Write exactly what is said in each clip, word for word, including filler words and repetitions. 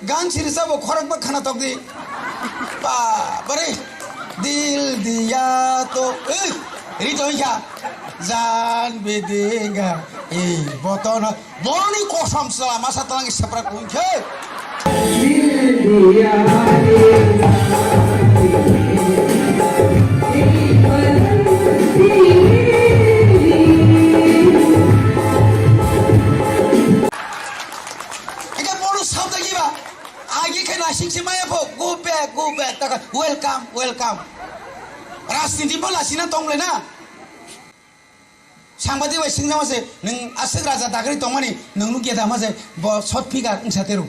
Gan siri sabo khorok ba khana tok di. Ba, bare. Dil diya to, eh, ri to ya. Jan bedinga, eh, boton. Boni kosam sala masa talang sepra kungkhe. Ika bono sabda giba. Agi khe nasing se maya pho. Go back, go back. Taka, welcome, welcome. Rajniti bo lasina tong le na. Sangbadik bai singjakma se, nwng aswk raja dagri tongmani, nwng nukya da ma se, bo short figure wngsa teru.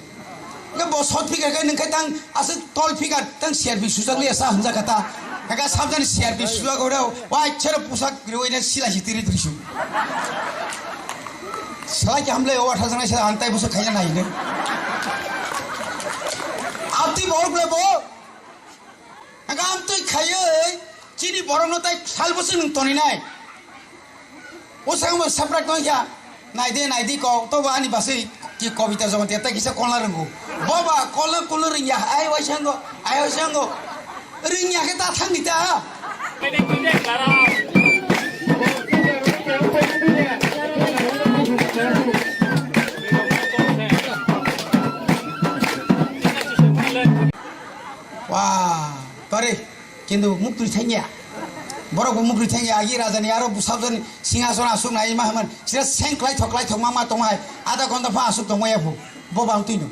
Nge bo short figure khe nwng khe tang aswk tall figure, tang C R P sujak liya sa hwnjak kha ta. Kaka sabjani C R P sujak hore, wa chero pusak riwai na sila si tiri tiri su. Salai khe hamle o atha janai sa antai busa khaina nai ne. Ati bo hor ble bo. Hwnkhe amtwi khaiwi chini borokno tai sal bwswk nwng toninai. O sakno sabrak tongkha. Naidi, naidi kok, tobo ani baswi ki kobita jogonti tai kisa kolna rwngo. Boba, kolna kulno rwngya, ai waisa wngo, ai waisa wngo. Rwngya khe ta thangdi ta. Wah, tore. Kintu muktwi thangya. Borok bo muktwi thangya. Agi rajani aro bwsajoni singhason aswk nai ma hwnmani. Sira seng klaithok klaithok ma ma tongma hai. Adha ghonta pha aswk tongma yaphu. Bo bang twino.